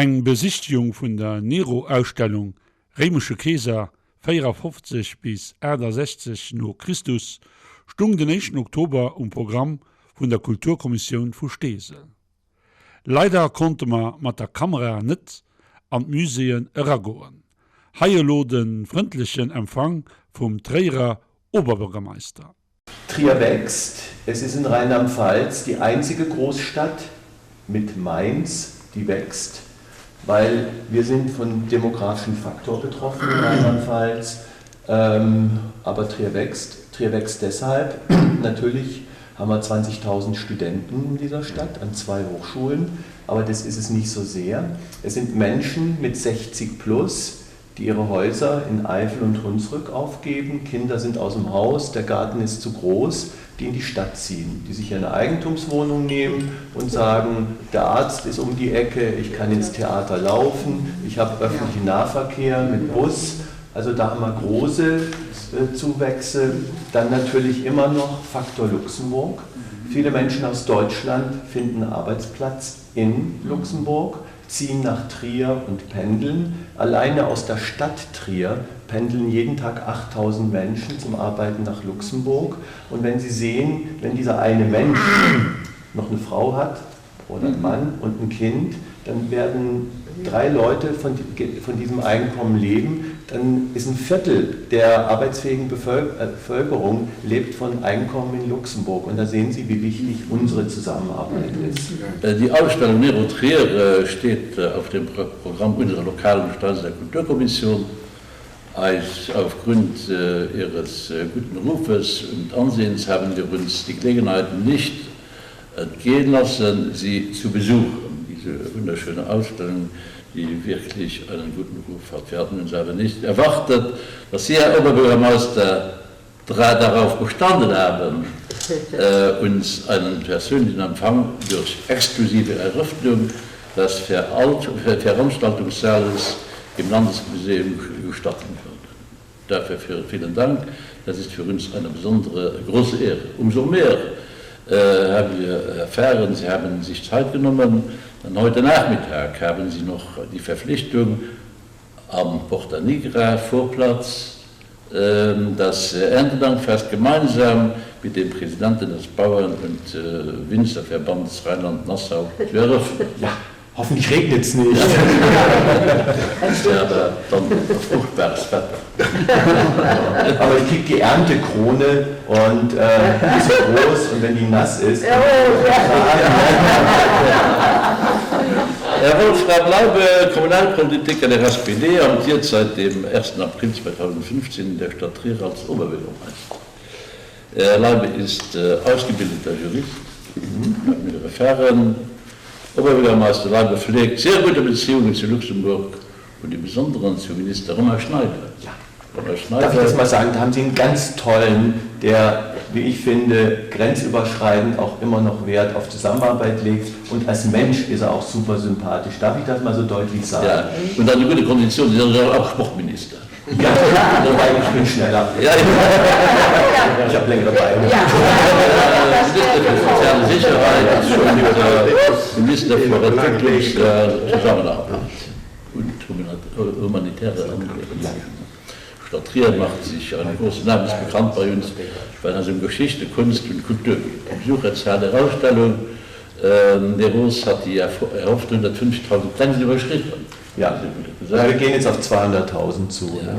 Eng Besichtegung vun der Nero-Ausstellung Réimesche Keeser, 54 bis 68 no Christus, stung den éischten Oktober um Programm vun der Kulturkommissioun vu Steesel. Leider konnte mer mat der Kamera net an d'Muséeën eragoen. Hei elo de frëndlechen Empfang vum Tréierer Oberbürgermeister. Trier wächst. Es ist in Rheinland-Pfalz die einzige Großstadt mit Mainz, die wächst, weil wir sind von demografischen Faktor betroffen in Rheinland-Pfalz. Ähm, aber Trier wächst. Trier wächst deshalb. Natürlich haben wir 20.000 Studenten in dieser Stadt an zwei Hochschulen, aber das ist es nicht so sehr. Es sind Menschen mit 60 plus, die ihre Häuser in Eifel und Hunsrück aufgeben. Kinder sind aus dem Haus, der Garten ist zu groß, die in die Stadt ziehen, die sich eine Eigentumswohnung nehmen und sagen, der Arzt ist um die Ecke, ich kann ins Theater laufen, ich habe öffentlichen Nahverkehr mit Bus. Also da haben wir große äh, Zuwächse. Dann natürlich immer noch Faktor Luxemburg. Viele Menschen aus Deutschland finden Arbeitsplatz in Luxemburg, ziehen nach Trier und pendeln. Alleine aus der Stadt Trier pendeln jeden Tag 8000 Menschen zum Arbeiten nach Luxemburg. Und wenn Sie sehen, wenn dieser eine Mensch noch eine Frau hat oder einen Mann und ein Kind, dann werden drei Leute von, von diesem Einkommen leben, dann ist ein Viertel der arbeitsfähigen äh, Bevölkerung lebt von Einkommen in Luxemburg. Und da sehen Sie, wie wichtig unsere Zusammenarbeit ist. Äh, die Ausstellung Nero Trier äh, steht auf dem Programm unserer lokalen Staatsder Kulturkommission. Als aufgrund ihres guten Rufes und Ansehens haben wir uns die Gelegenheit nicht entgehen lassen, sie zu besuchen. Diese wunderschöne Ausstellung, die wirklich einen guten Ruf hat. Wir hatten uns aber nicht erwartet, dass Sie, Herr Oberbürgermeister, darauf bestanden haben, äh, uns einen persönlichen Empfang durch exklusive Eröffnung des Veranstaltungssaales im Landesmuseum gestatten würden. Dafür vielen Dank. Das ist für uns eine besondere große Ehre. Umso mehr äh, haben wir erfahren, Sie haben sich Zeit genommen, denn heute Nachmittag haben Sie noch die Verpflichtung am Porta Nigra Vorplatz äh, das Erntedankfest gemeinsam mit dem Präsidenten des Bauern- und äh, Winzerverbands Rheinland-Nassau zu eröffnen. Ja. Hoffentlich regnet es nicht. Ja, aber dann fruchtbares Wetter. Aber ich krieg die Erntekrone und äh, die ist so groß und wenn die nass ist. Ja, Herr Wolfram Laube, Kommunalpolitiker der SPD, amtiert seit dem 1. April 2015 in der Stadt Trier als Oberbürgermeister. Herr Leibe ist äh, ausgebildeter Jurist, mhm. mit Referren. Oberbürgermeister Leibe pflegt sehr gute Beziehungen zu Luxemburg und im Besonderen zu Minister Romain Schneider. Ja. Romain Schneider. Darf ich das mal sagen? Da haben Sie einen ganz tollen, der, wie ich finde, grenzüberschreitend auch immer noch Wert auf Zusammenarbeit legt. Und als Mensch ist er auch super sympathisch. Darf ich das mal so deutlich sagen? Ja, und eine gute Kondition, ist er auch Sportminister. Ja, wobei ich bin schneller. Ja, ich habe längere Beine. Ja. Minister für soziale Sicherheit und Minister für Entwicklungszusammenarbeit und humanitäre Angelegenheiten. Stadt Trier macht sich einen großen Namen ist bekannt bei uns, wenn es um Geschichte, Kunst und Kultur geht. Die Besucherzahl der Ausstellung ähm, Neros hat die erhofften 150.000 längst überschritten. Ja, wir gehen jetzt auf 200.000 zu. Ja.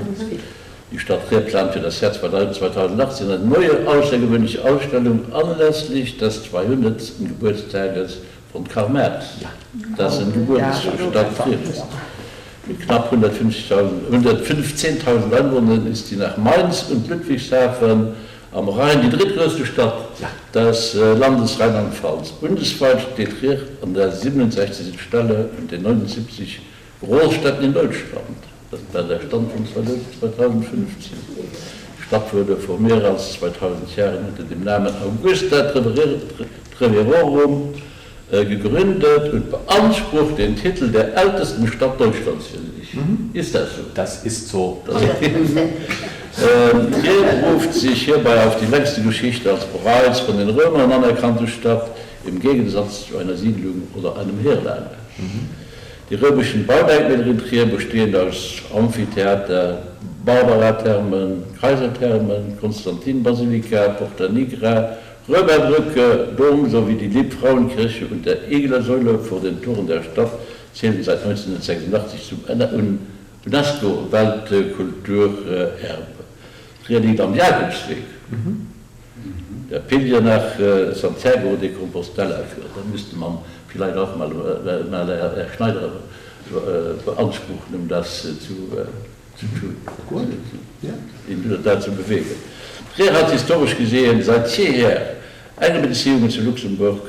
Die Stadt Trier plant für das Jahr 2018 eine neue außergewöhnliche Ausstellung anlässlich des 200. Geburtstages von Karl Marx, ja. das in Geburtsstadt Trier ist. Mit knapp 115.000 Einwohnern ist sie nach Mainz und Ludwigshafen am Rhein die drittgrößte Stadt ja. des äh, Landes Rheinland-Pfalz. Bundesweit steht Trier an der 67. Stelle und den 79 Großstädten in Deutschland. Das war der Stand von 2015. Die Stadt wurde vor mehr als 2000 Jahren unter dem Namen Augusta Treverorum äh, gegründet und beansprucht den Titel der ältesten Stadt Deutschlands für sich. Mhm. Ist das so? Das ist so. Das ähm, Trier beruft sich hierbei auf die längste Geschichte als bereits von den Römern anerkannte Stadt, im Gegensatz zu einer Siedlung oder einem Heerlager. Mhm. Die römischen Baudenkmäler in Trier bestehend aus Amphitheater, Barbarathermen, Kaiserthermen, Konstantinbasilika, Porta Nigra, Römerbrücke, Dom sowie die Liebfrauenkirche und der Eglersäule vor den Toren der Stadt zählen seit 1986 zum UNESCO-Weltkulturerbe. Trier liegt am Jakobsweg. Mhm. Der Pilger nach äh, Santiago de Compostela führt. Da müsste man vielleicht auch mal, äh, mal Herr Schneider äh, beanspruchen, um das äh, zu, äh, zu tun. Gut. Ja. Ihn da zu bewegen. Trier hat historisch gesehen seit jeher enge Beziehungen zu Luxemburg,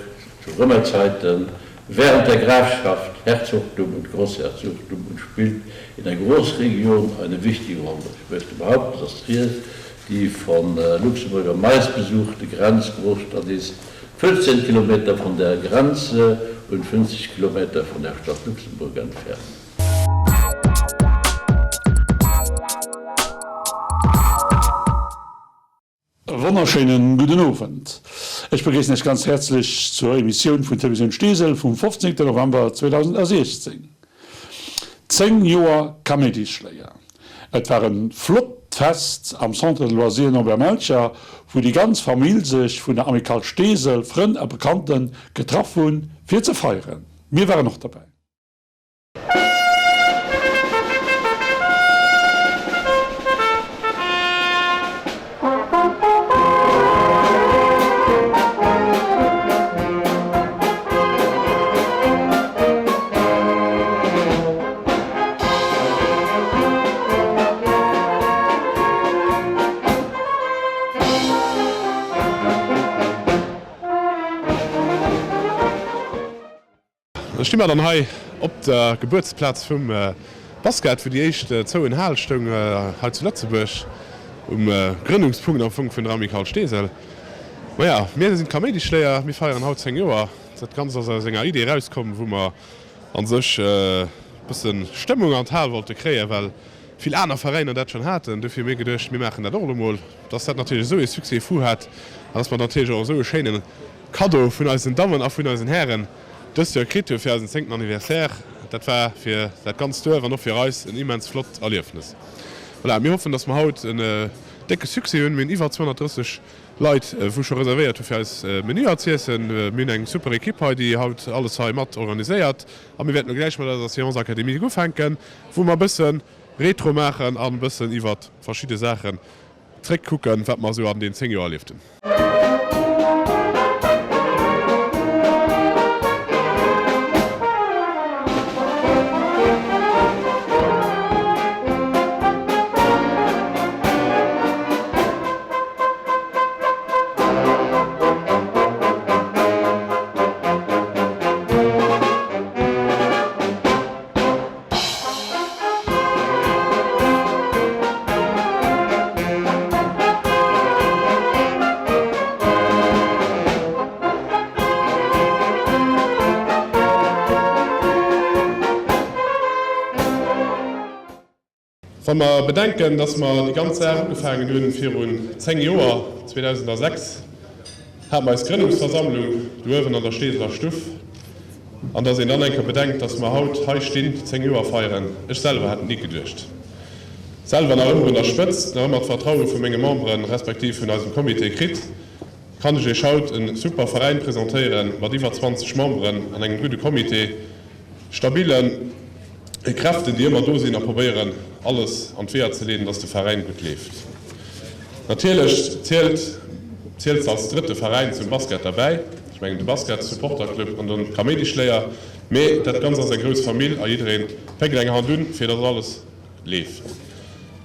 zu Römerzeiten, während der Grafschaft, Herzogtum und Großherzogtum und spielt in der Großregion eine wichtige Rolle. Ich möchte behaupten, dass Trier die von äh, Luxemburg am meistbesuchte Grenzgroßstadt ist, 15 Kilometer von der Grenze und 50 Kilometer von der Stadt Luxemburg entfernt. E wonnerschéinen gudden Owend. Ech begréissen Iech ganz häerzlech zur Emissioun vun Televisioun Steesel vum 15 November 2016. 10 Joer Kaméidisschléier. Et war e flott Fest am Centre de Loisirs Norbert Melcher, wou déi ganz Famill sech vun der Amicale Steesel, Frënn a Bekannten getraff hunn fir ze feieren. Mir waren och derbäi. Da sti mer dann hei op der Gebuertsplaz vum Basket, wou déi éischt zouen Hal stoung hei zu Lëtzebuerg, um Grënnungspunkt am Fong vun der Amicale Steesel. Maja, mir sinn d'Kaméidischléier, mir feieren haut 10 Joer. Dat Ganzt ass aus enger Idee erauskomm, wou mer a sech e bësse Stëmmung an d'Hal wollte kréien, well vill aner Veräiner dat schonn haten. Dofir hu mir geduecht, mir maachen dat och elo mol. Dass dat natierlech esou ee Succès fou hat an dass mer natierlech och esou e schéine Kaddo vun eisen Dammen a vun eisen Hären dëst Joer kritt hu fir eisen zéngten Anniversaire, dat war fir dat ganzt Duerf an och fir eis en immens flott Erliefnes. Voilà, mir hoffen, dass mer haut en décke Succès hunn. Mir hunn iwwer 230 Leit, wou scho reservéiert hu fir eis Menüer z'iessen. Mir hunn eng super Ekipp hei, déi haut alles hei mat organiséiert a mir wäerten elo gläich mat eiser Séance académique ufänken, wou mer e bësse Retro maachen an e bëssen iwwert verschidde Saachen Zréck kucken, wat mer esou an den 10 Joer erlieft hunn. Wa mer bedenken, dass mer déi ganz Saach ugefaangen hunn virun 10 Joer, 2006 hate mer eis Grënnungsversammlung do uewen an der Steeseler Stuff, an dass een dann eng Kéier bedenkt, dass mer haut hei stinn, 10 Joer feieren, ech selwer hätt et ni geduecht. Selwer nach ëmmer un der Spëtzt, nach ëmmer d'Vertraue vu menge Memberen, respektiv vun eisem Comité kritt, kann ech Iech haut e super Veräin presentéieren, mat iwwer 20 Memberen an engem gudde Comité. Stabile Kräften, déi ëmmer do sinn a probéieren, alles an d'Weeër ze leeden, dass de Veräin gutt leeft. Natierlech zielt zielt se als drëtte Veräin zum Basket derbäi, ech mengen de Basket Supporterclub an dann d'Kaméidischléier, mee dat Ganzt ass eng grouss Famill a jiddereen péckt eng Hand un, fir dass alles leeft.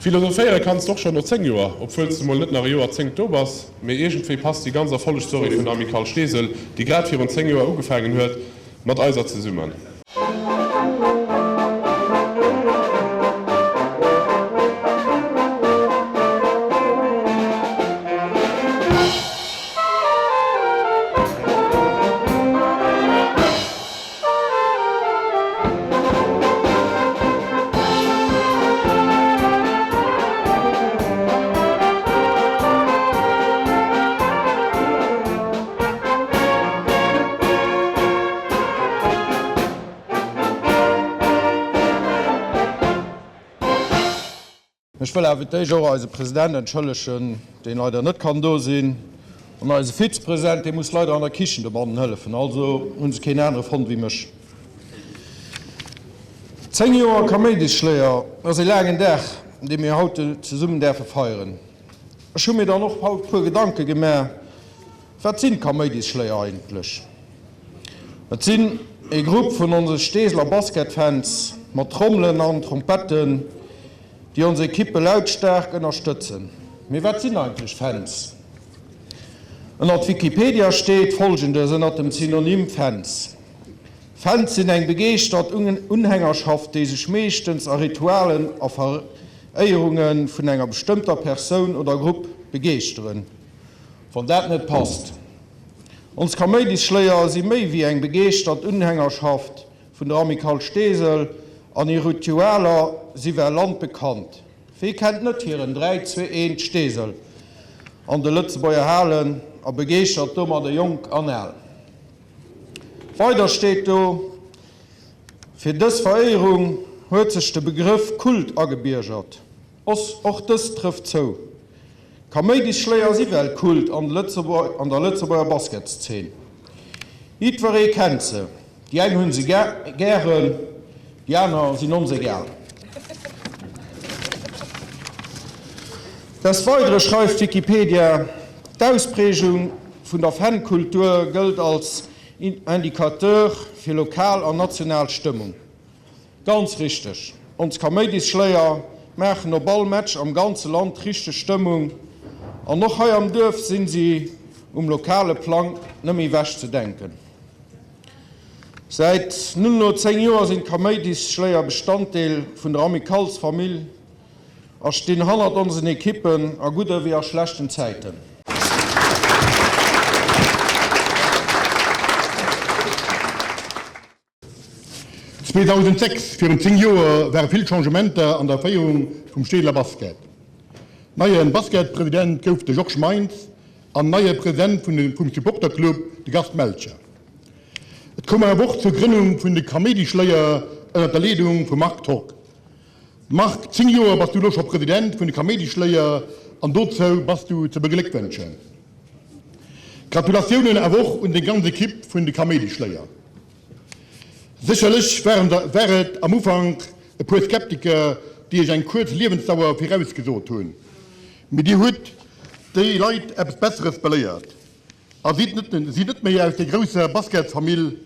Philosophéiere kanns de och schonn no 10 Joer, obwuel s de mol net nach e Joerzéngt do bass, mee iergendwéi passt déi ganz Erfollegsstory vun der Amicale Steesel, déi grad virun 10 Joer ugefaangen huet, mat eiser zesummen. Ech wëll awer fir d'éischt och eise President entschëllegen, deen leider net kann do sinn, an eise Vizepresident, dee muss leider an der Kichen dobannen hëllefen, also hu se keen anere fonnt wéi mech. 10 Joer Kaméidisschléier ass ee laangen Dag, dee mir haut zesummen däerfe feieren. Ech hu mir dann och haut puer Gedanke gemaach, Wat sinn d'Kaméidisschléier eigentlech? Et sinn ee Grupp vun onse Steeseler Basketfans mat Trommelen an Trompetten, déi ons Ekippe lautstaark ënnerstëtzen. Mee wat sinn eigentlech Fans? Ënnert Wikipedia steet Folgendes ënnert dem Synonym Fans, Fans sinn eng begeeschtert Unhängerschaft, déi sech meeschtens a Ritualen a Veréierunge vun enger bestëmmter Persoun oder Grupp begeeschteren. Wann dat net passt. Ons Kaméidisschléier si méi wéi eng begeeschtert Unhängerschaft vun der Amicale Steesel an hir Ritualer si well landbekannt. Wee kennt net hiren 3, 2, 1 Steesel an de Lëtzebuerger Halen a begeeschtert domadder Jonk an Al. Weider steet do, Fir dës Veréierung huet sech de Begrëff Kult agebiergert. Och dëst trëfft zou. Kaméidisschléier si well Kult an der Lëtzebuerger Basketszeen. Jiddweree kennt se. Déi eng hunn se gären, déi aner sinn ons egal. Des Weidere schreift Wikipedia, D'Ausprägung vun der Fankultur gëllt als Indicateur fir lokal an national Stëmmung. Ganz richteg, ons Kaméidisschléier maachen op all Match am ganze Land richteg Stëmmung an och hei am Duerf sinn si um lokale Plang nëmme ewech ze denken. Säit nun elo 10 Joer sinn d'Kaméidisschléier Bestanddeel vun der Amicalesfamill a stinn hannert onsen Ekippen a gudde wéi a schlechten Zäiten. 2006, virun 10 Joer, ware vill Changementer an der Féierung vum Steeseler Basket. Neie Basketpresident gouf de Georges Meintz an neie President vum Supporterclub de Gast Melcher. Et koum awer och zur Grënnung vun de Kaméidischléier ënnert der Leedung vum Marc Tork. Marc, 10 Joer bass du elo scho President vun de Kaméidischléier an dozou bass du ze begléckwënschen. Gratulatiounen awer och un deng ganz Ekipp vun de Kaméidischléier. Sécherlech war et am Ufank e puer Skeptiker, déi iech eng kuerz Liewensdauer virausgesot hunn, mee dir hutt déi Leit eppes Besseres beléiert a sidd net méi aus der grousser Basketsfamill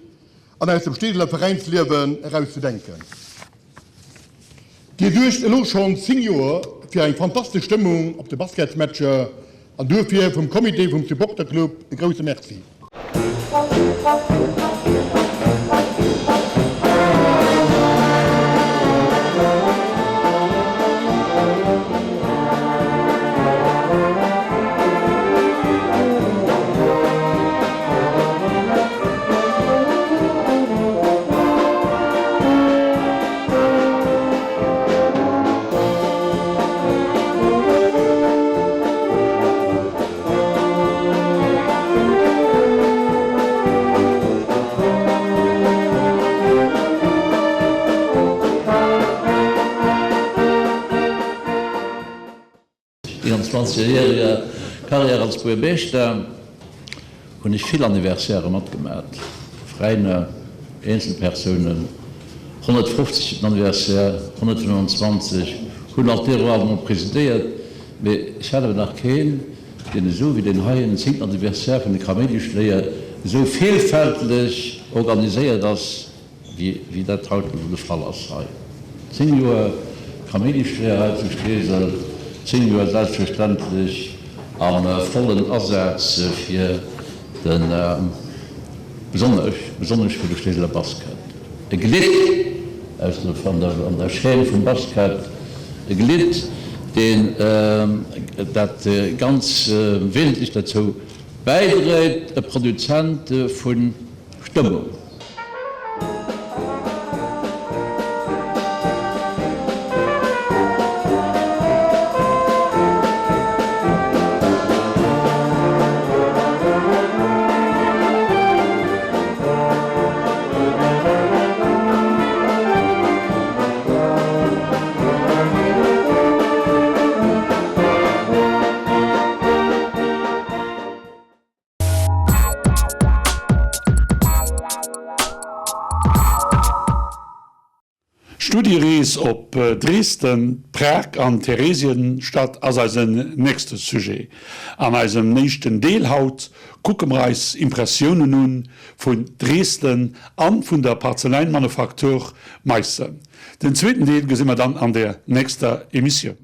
an aus dem Steeseler Veräinsliewen erauszedenken. Dir suergt elo schonn 10 Joer fir eng fantastesch Stëmmung op de Basketsmatcher an duerfir vum Comité vum Supporterclub e grousse Merci. Iwwer järege Karriär als Buermeeschter hunn ech vill Anniversairë matgemat, Veräiner, Eenzelpersounen. 150. Anniversaire, 125, hunn alt Deroir awer mol presidéiert, mee ech hat awer nach keen, deen esou wéi deen heien zéngten Anniversaire vun de Kaméidischléier esou villfälteg organiséiert ass, wéi dat haut elo de Fall ass hei. 10 Joer Kaméidischléier hei zu Steesel, 10 Joer selbstverständlech a vollen Asaz fir de, besonnesch, besonnesch fir de Steeseler Basket. E Glidd aus der, an der, an der Chaîne vum Basket, e Glidd, deen dat ganz wesentlech derzou bäidréit, e Produzent vu Stëmmung. Studierees op Dresden, Prag an Theresienstadt ass eisen nächste Sujet. An eisem néischten Deel haut kucke mer eis Impressiounen un vun Dresden an vun der Parzeläinmanufaktur Meissen. Den zweeten Deel gesi mer dann an der nächster Emissioun.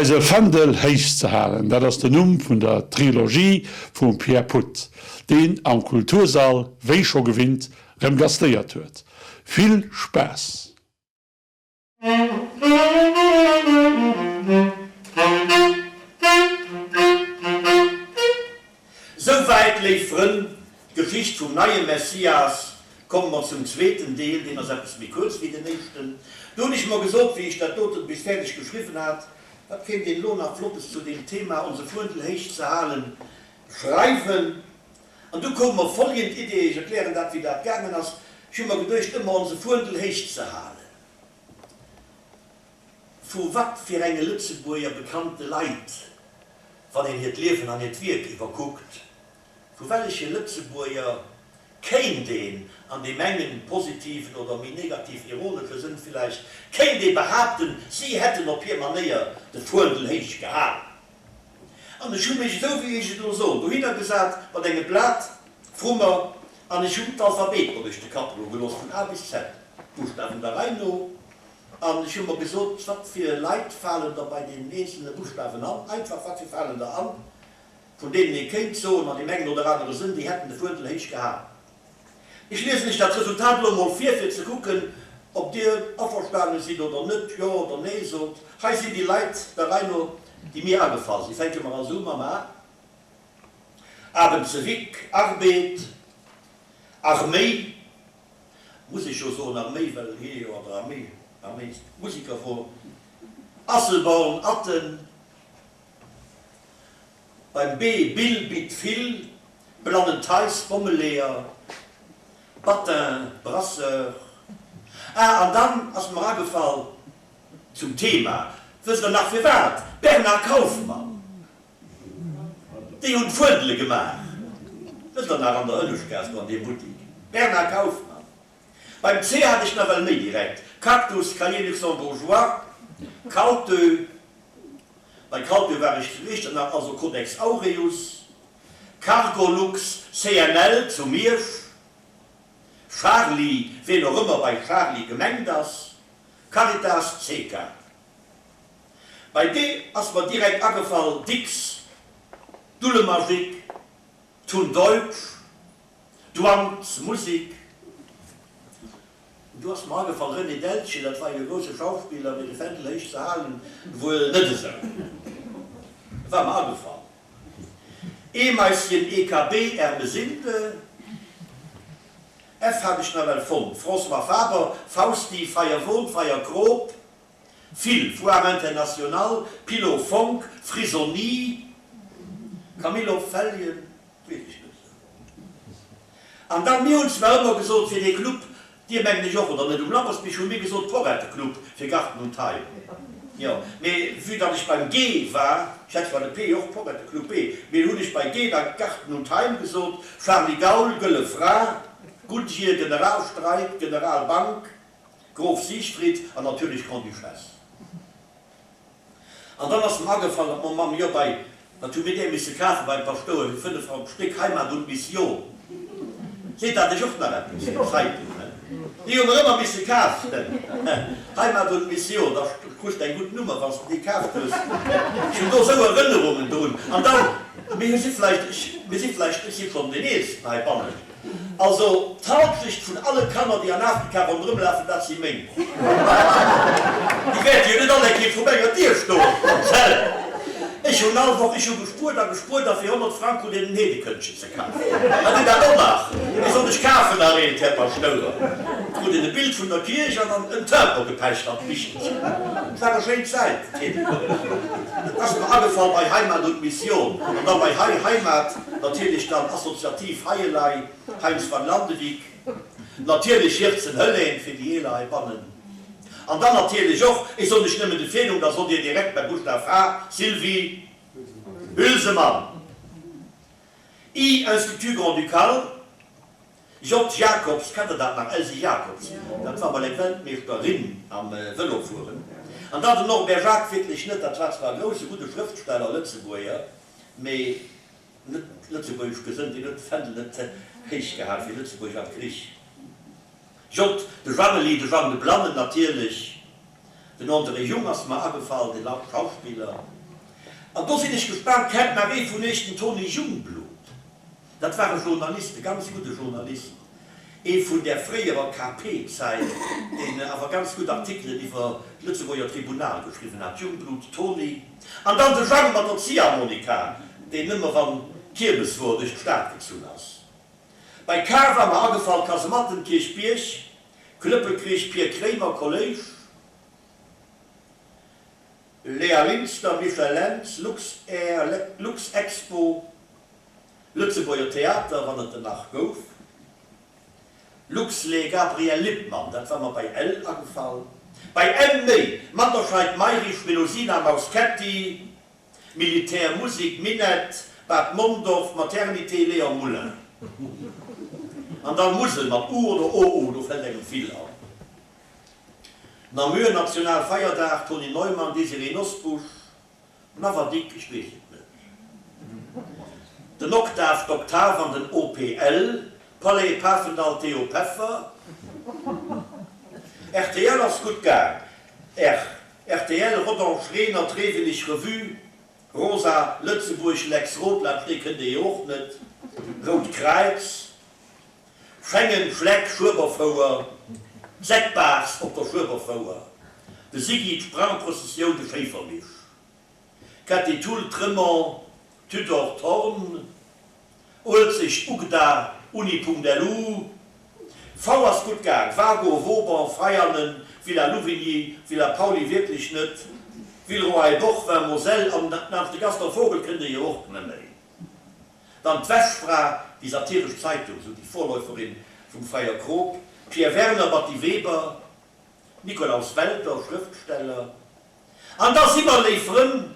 Eise Fändel héich ze halen, dat ass den Numm vun der Trilogie vum Pierre Puth, deen am Kultursall wéi scho gewinnt rëm gastéiert huet. Vill Spaass! Souwäit, léif Frënn, d'Geschicht vum neie Messias. Komme mer zum zweeten Deel, deen ass eppes méi kuerz wéi den éischten. Do hunn ech mer gesot, wéi ech dat doten bis fäerdeg geschriwwen hat, wat kéint een elo nach Flottes zu deem Thema, onse Fuendel héich ze halen, schreiwen? An du koum mer follgend Idee, ech erklären dat, wéi dat gaangen ass, Ech hu mer geduecht, ëmmer onse Fuendel héich ze halen, vu wat fir enge Lëtzebuerger bekannte Leit, wann een hiert Liewen an hiert Wierk iwwerkuckt, vu welleche Lëtzebuerger kéint een, an deem engen positiven oder méi negativ ironesche Sënn villäicht, kéint ee behaapten, si hätten op hir Manéier de Fuendel héich gehalen. An ech hu mech, esou wéi ech et elo soen, dohinner gesat mat engem Blat vru mer an ech hunn d'Alphabet mer duerch de Kapp goe gelooss, vun A bis Z, d'Buschtawen der Rei no. An ech hu mer gesot, Wat fir Leit falen der bei deenen eenzelne Buschtawen an? Einfach, wat fir falen der an, vun deenen ee kéint soen, an deem engen oder anere Sënn, déi hätten de Fuedel héich gehalen. Ech liesen lech dat Resultat elo emol vir, fir ze kucken, ob Dir averstane sidd oder net, Jo oder Nee sot. Hei sinn déi Leit der Rei no, déi mir agefall sinn. Fänke mer also u mam A, Abenzewick, Arbeed, Arméi, muss ech jo soen Arméi, well hie jo an der Arméi, Arméismusiker wor, Asselborn, Atten, Beim B, Bill, Bitt, Vill, Blannen Theis, Bommeleeër, Battin, Brasseur. Ah, an dann ass mer agefall, zum Thema, wësst der nach firwat? Bernard Kaufmann, déi hunn d'Fuedele gemaach, wësst der nach, an der Ënneschtgaass do an deem Buttik, Bernard Kaufmann. Beim C hat ech nawell méi direkt, Cactus, Cahiers luxembourgeois, Calteux, Bei Calteux war ech zu Iechternach, also Codex Aureus, Cargolux, CNL zu Miersch, Charly, wien och ëmmer bei Charly gemengt ass, Caritas, CK. Bei D ass mer direkt agefall Dicks, Dullemajik, Tun Deutsch, Douane's Musik. Du ass mer agefall, René Deltgen, dat war jo e grousse Schauspiller, mee de Fändel héich ze halen wuel net esou. War mer agefall. Eemaischen EKB Ermesinde, F hat ech nawell fonnt, François Faber, Fausti, Feierwon, Feierkrop, Phil, Foire Internationale, Pilo Fonck, Frisoni, Camillo Felgen, Weess ech net esou. An dann, mir hunn zwar ëmmer gesot fir dee Club, dir mengen ech och, oder net, um Lampertsbierg hu mir gesot Porrette-Club fir Garten und Heim. Jo, mee vue datt ech beim G war, ech hätt zwar de P och, Porrette-Club B, mee hunn ech bei G da Garten und Heim gesot, Charly Gaul, Gëlle Fra, Goodyear, Generalstreik, Generalbank, Grof Siegfried an natierlech Grande-Duchesse. An dann ass em agefall, datt mer mam, jo bei, wat hu mir där misse kafen beim Paschtouer fir 5 Frank d'Stéck, Heimat und Mission. Seet dat iech och nach eppes, déi Zeitung, he? Déi hu mer ëmmer misse kafen, Heimat und Mission, da krus de eng gutt Nummer, wann s de déi kaaft hues. Ech hunn do esou Erënnerungen drun. An dann, mir si vläicht, ech, mir si vläicht, ech si schonn deen Eelsten heibannen, Also d'Halschecht vun alle Kanner déi an Afrika ronderëm lafen, dat si meng. Déi wäerte jo net all eng Kéier vru menger Dier stoen am Zelt. Ech hunn all Woch, ech hu gespuert a gespuert a fir 100 Frang krut een en Heedekëndchen ze kafen. Hat Dir dat och nach? Ech sot, ech kafen nach eent, Här Paschtouer. Krut een e Bild vun der Kierch an dann en Timbre gepecht an d'Bichelchen. Et war e schéin Zäit, d'Heedekëndchen. Et ass mer agefall bei Heimat und Mission an da bei Hei Heimat. Natierlech dann assoziativ Heielei, Heinz van Landewyck, natierlech Hirzen Hëllén fir déi Eeler heibannen. An dann natierlech och, ech soen lech nëmmen de Virnumm, da sot Dir direkt beim Buschtaf H, Sylvie Hülsemann. I, Institut Grand-Ducal, J, Jacobs, kennt Der dat nach, Elsy Jacobs, dat war mol eng Weltmeeschterin am Vëlofueren. An dann den Norbert Jacques, wierklech net, dat war zwar e grousse gudde Schrëftsteller, Lëtzebuerger, mee net lëtzebuergesch gesënnt, deen huet de Fändel net héich gehal fir Lëtzebuerg am Krich. J, De Jeanneli, de Jeanne de Blannen natierlech. Den André Jung ass mer agefall, de Schauspiller. An do sinn ech gespaant, kennt nach ee vun iech den Tony Jungblut? Dat war e Journalist, e ganz gudde Journalist, ee vun där fréierer KP-Zäit, deen awer ganz gutt Artikelen iwwer d'Lëtzebuerger Tribunal geschriwwen hat, Jungblut Tony. An dann de Jang mat der Ziehharmonika, deen nëmme wann Kiermes wor duerch d'Stad gezunn ass. Bei K war mer agefall, Kasematten, Kierchbierg, Klëppelkrich, Pir Kréimer, Kolléisch, Léa Linster, Michel Lentz, Luxair, Luxexpo, Lëtzebuerger Theater, wann et en nach gouf, Luxlait, Gabriel Lippmann, dat war mer bei L agefall. Bei M méi, Manderscheid, Mayrisch, Melusina, Mausketty, Militär, Musik, Minett, Bad Mondorf, Maternité, Léon Moulin. An dann Musel mat U oder OU, do fält engem vill an. Namur, Nationalfeierdag, Tony Neumann, Désirée Nosbusch, Navadic, ech weess et net. Den Oktav, d'Oktav an den OPL, Palais Pafendall, Théo Peffer. Rtl ass gutt gaang. R, rtl, Rodange, Renert, Rewenig, Revue, Rosa, Lëtzebuerg, Lex Roth, laanscht déi kënnt ee jo och net, Rout Kräiz, Schengen, Schleck, Schueberfouer, Seckbaars op der Schueberfouer, de Siggy, d'Sprangprëssessioun, de Schéifermisch, Kätty Thull, Tremont, Tudor, Thorn, Uelzecht, Ugda, Uni.lu, V ass gutt gaang, Wago, Vauban, Veianen, Villa Louvigny, Villa Pauly wierklech net, Villeroy-et-Boch, Vin Moselle an laanscht de Gaston Vogel kënnt ee jo och neméi. Dann d'Vespra, déi satiresch Zeitung, sou déi Vorläuferin vum Freier Krop, Pierre Werner, Batty Weber, Nikolaus Welter, Schrëftsteller. An da si mer, léif Frënn,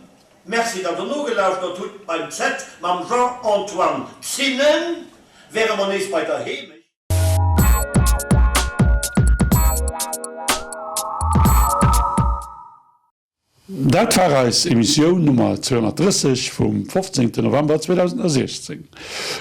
merci datt der nogelauschtert hutt, beim Z mam Jean-Antoine Zinnen wäre mer nees bei der Heemecht. Dat war eis Emissioun Nummer 230 vum 15 November 2016.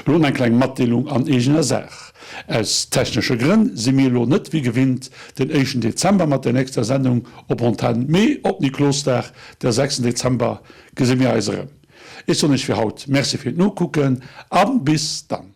Elo eng kleng Matdeelung an eegener Saach. Aus technesche Grënn si mir elo net wéi gewinnt den éischten Dezember mat der nächster Sendung op Antenn, mee op Niklosdag, der 6 Dezember, gesi mir eis erëm. Ech soen iech fir haut Merci fir d'Nokucken a bis dann.